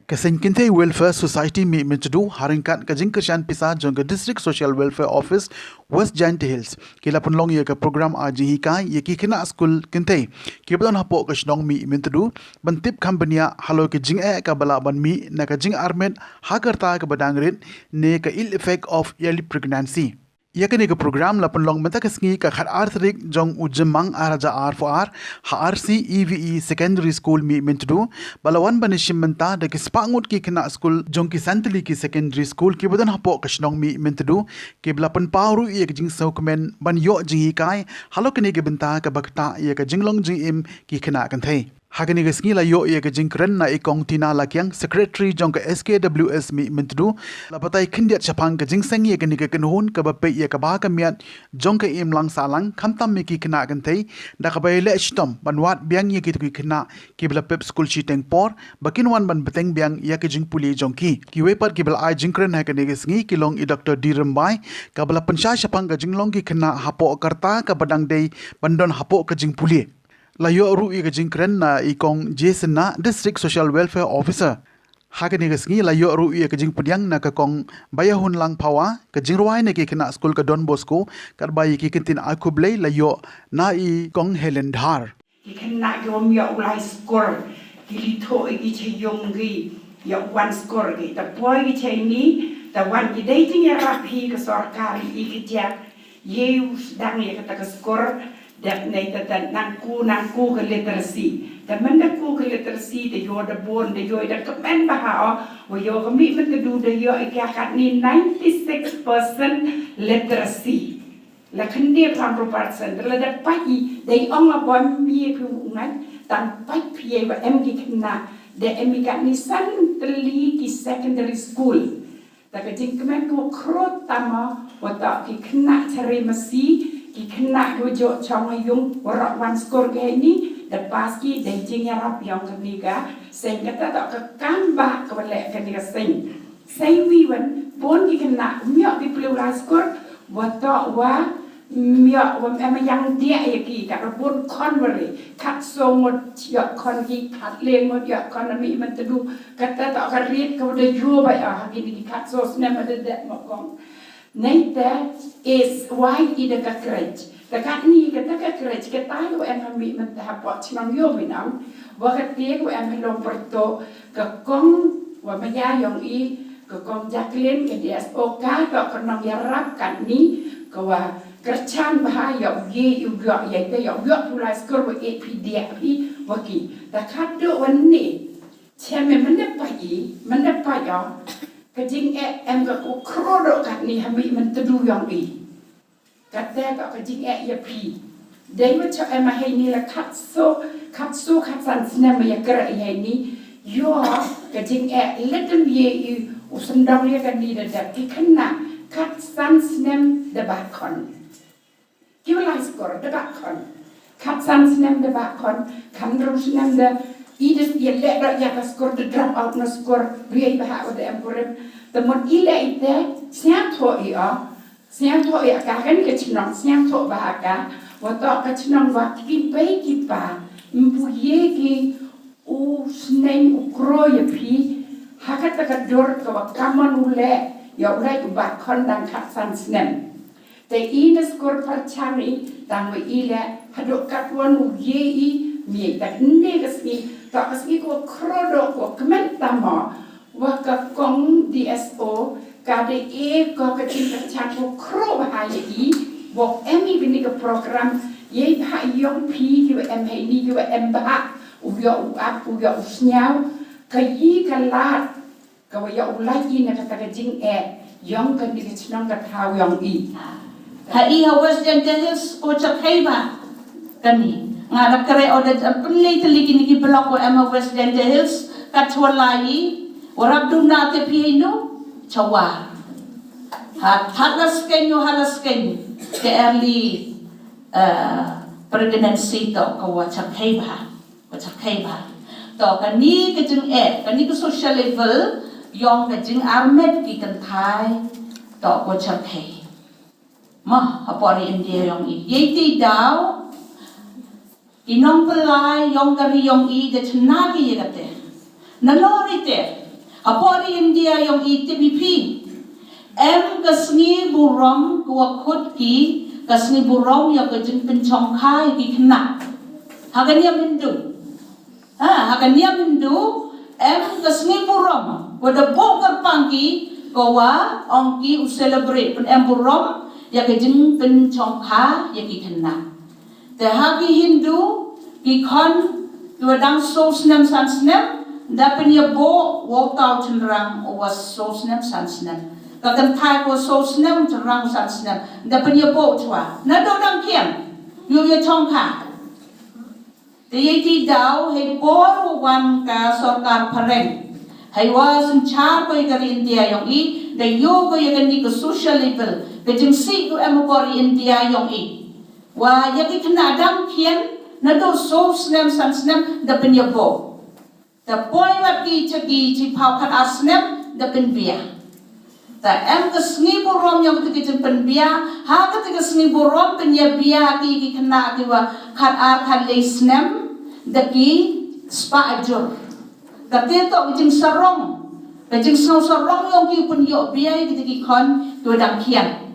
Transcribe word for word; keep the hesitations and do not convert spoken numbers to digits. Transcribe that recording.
Ka Seng Kynthei Welfare Society Mihmyntdu, ha ryngkat ka jingkyrshan pisa jong ka District Social Welfare Office, West Jaintia Hills, ki la pynlong ïa ka program ai jinghikai ïa ki khynnah skul kynthei kiba don hapoh ka shnong Mihmyntdu ban tip kham bniah halor ka jingeh kaba lah ban mih na ka jingarmet ha ka rta kaba dang rit ne ka ill effect of early pregnancy. Ïa kane ka program la pynlong mynta ka sngi ka khatar tarik jong u Jymmang ar hajar arphew ar ha R C E V E Secondary School Mihmyntdu, ba la wan ban ïashim bynta da ki spah ngut ki khynnah skul jong ki san tylli ki secondary school kiba don hapoh ka shnong Mihmyntdu, kiba la pynpaw ruh ïa ka jingsngewkmen ban ïoh jinghikai halor kane ka bynta kaba ktah ïa ka jinglong jingim ki khynnah kynthei. Ha kane ka sngi la ïoh ïa ka jingkren na i Kong Tina Lakiang, Secretary jong ka S K W S Mihmyntdu, la batai khyndiat shaphang ka jingseng ïa kane ka kynhun kaba peit ïa ka bha ka miat jong ka imlang sahlang, khamtam ïa ki khynnah kynthei, da kaba ïaleh shitom ban wad biang ïa kito ki khynnah kiba la pep skul shiteng por ba kin wan ban bteng biang ïa ka jingpule jong ki. Kiwei pat kiba la ai jingkren ha kane ka sngi ki long i Doctor D Rymbai, kaba la pynshai shaphang ka jinglong ki khynnah hapoh ka rta kaba dang dei ban don hapoh ka jingpule. La ïoh ruh ïa ka jingkren na i Kong Jason Nah, District Social Welfare Officer. Ha kane ka sngi la ïoh ruh ïa ka jingpdiang na ka Kong Baïahunlang Phawa, ka jingrwai na ki khynnah skul ka Don Bosco, katba ïa ki kyntien ai khublei la ïoh na i Kong Helen Dhar. Ki khynnah ki ym ïoh u lai skor, ki leit thoh ïa ki cha yung ki, ïoh wan skor ki. Ta poi ki cha ïing, ta wan ki dei jingïarap hi ka sorkar ïa ki, ka jia ïa u sdang ïa kata ka skor. Dep nei ta, ta nang ku, nang ku ka literacy. Ta mynta ku ka literacy, ta ïoh da bun, ta ïoh da kmen bha o. Wa ïoh ka Mihmyntdu ta ïoh ïa ka katni ninety six percent literacy. La khyndiat hynriew percent, ta lada pait i, dei ong la bym ïa phi u ngai, tang pait phi ïa wa em ki khynnah, da em i katni san tylli ki secondary school. Ta ka jingkmen ka wa khrot tama, wa toh ki khynnah chare masi, ki khynnah ki wa jooh chong ha yung, wa rah wan skor ka heini, da pass ki, da jingïarap yong kani ka seng, kata toh ka kam ba ka wa leh kani ka seng. Seng wi wan, bun ki khynnah, ym ïoh ki pule u lai skor, wa toh wa, ym ïoh, wa em yang dia ïa ki, ka da bun khon wa re, khatsaw ngut ïoh khon ki, khatle ngut ïoh khon na Mihmyntdu, kata toh ka rit ka wa da ïoh ba ïa, ha kini ki khatsaw snem wa da dep mo kong. Neita is why i da ka crèche. Da katni kata ka crèche, kata ïoh em ha Mihmyntdu hapoh chnong ïoh Mihmyntdu. Wa kata ïoh em ha Longpyrtuh, ka kong wa maya yong i, ka kong Jacqueline, ka D S O ka, ka ka nongïarap katni, ka wa kyrchan bha ïa u ye, ïa u ïoh, ïa ita ïoh, ïoh pule u lai skor wa e phi dia phi, wa ki. Da khatduh wa ni, chem me mynda pait i, mynda pait o, ka jingeh em ka ku khro doh katni ha Mihmyntdu yong i. Kata ka ka jingeh ïa phi. Dei wa cha em ha heini la khatsaw, khatsaw khatsan snem ïa kra i heini. Ïoh ka jingeh leh dem ïa i u sendong ïa kani da da ki khynnah khatsan snem da ba khon. Ki wa lai skor da ba khon. Khatsan snem da ba khon, khathynriew snem da i da ïa leh da ïa ka skor da drop out na skor, ri ai ba ha wa da em kurim. Te mon i leh ite, sñiawthoh i o, sñiawthoh i ka kani ka chnong, sñiawthoh ba ha ka, wa toh ka chnong wa ki bei ki pa, mpu ye ki u sneng u kro ïa phi, ha kata ka dur ka wa kamon u leh, ïa u leh u ba khon dang khatsan snem. Te i na skor pyrchang i, tang wa i leh, haduh katwan u ye i, mi ta kne ka sngi, ta ka sngi ko khro doh ko kmen tama, wa ka kong D S O, ka de e ko ka jingpyrchang ko khro bha ïa i, wa em i bini ka program, ye bha yong phi, ki wa em heini, ki wa em bha, u ïoh u ap, u ïoh u sñiaw, ka i ka lad, ka wa ïoh u lait i na kata ka jingeh, yong kani ka chnong ka thaw yong i. Ha i ha West Jaintia Hills ko chakhei ba. Kani. Nga da kre o da pynlei tylli kini ki block ko em ha West Jaintia Hills, ka chwa lai i, wa rap duna te phi ino, chawa. Ha, ha la skeng o ha la skeng, te early, eh, pregnancy to ka wa chakhei ba. Ko chakhei ba. To kani ka jingeh, kani ka social level, yong ka jingarmet ki kynthai, to ko chakhei. Mo, ha pori India yong i. Ye ti daw, i nongpynlai, yong ka ri yong i, da chna ki ye kate. Na no ri te, Hapoh ri India yong i, tip i phi, em ka sngi burom ka wa khot ki ka sngi burom ya ka jingpynchongkha ya ki khynnah. Ha ka niam Hindu, ha, ha ka niam Hindu, em ka sngi burom wa da buh kyrpang ki, ka wa ong ki u celebrate, pyn em burom ya ka jingpynchongkha ya ki khynnah. Te ha ki Hindu, ki khon ki wa dang so snem san snem da pynyabuh wa u tau chynrang u wa so snem san snem. Ka kynthai ka wa so snem, chynrang san snem, da pynyabuh chwa. Na do dang khian, yow ya chongkha. Te ya ki daw hei por wa wan ka sorkar phareng, hei wa synchar ko ya ka ri India yong i, da yoh ko ya ka ni ka social level, ka jingsih ko em ko ri India yong i. Wa ya ki khynnah dang khian, na do so snem san snem da pynyabuh. Da poi wat ki cha ki chi phaw khat ar snem da pynbia. Da em ka sngi burom yong ka ti ki jingpynbia, ha ka ti ka sngi burom pynyabia ki ki khynnah ki wa khat ar khat lei snem da ki spah ajur. Ka ti to ki jingsarong, ka jingsngew sarong yong ki pynyoh bia ki ti ki khon ki wa dang khian.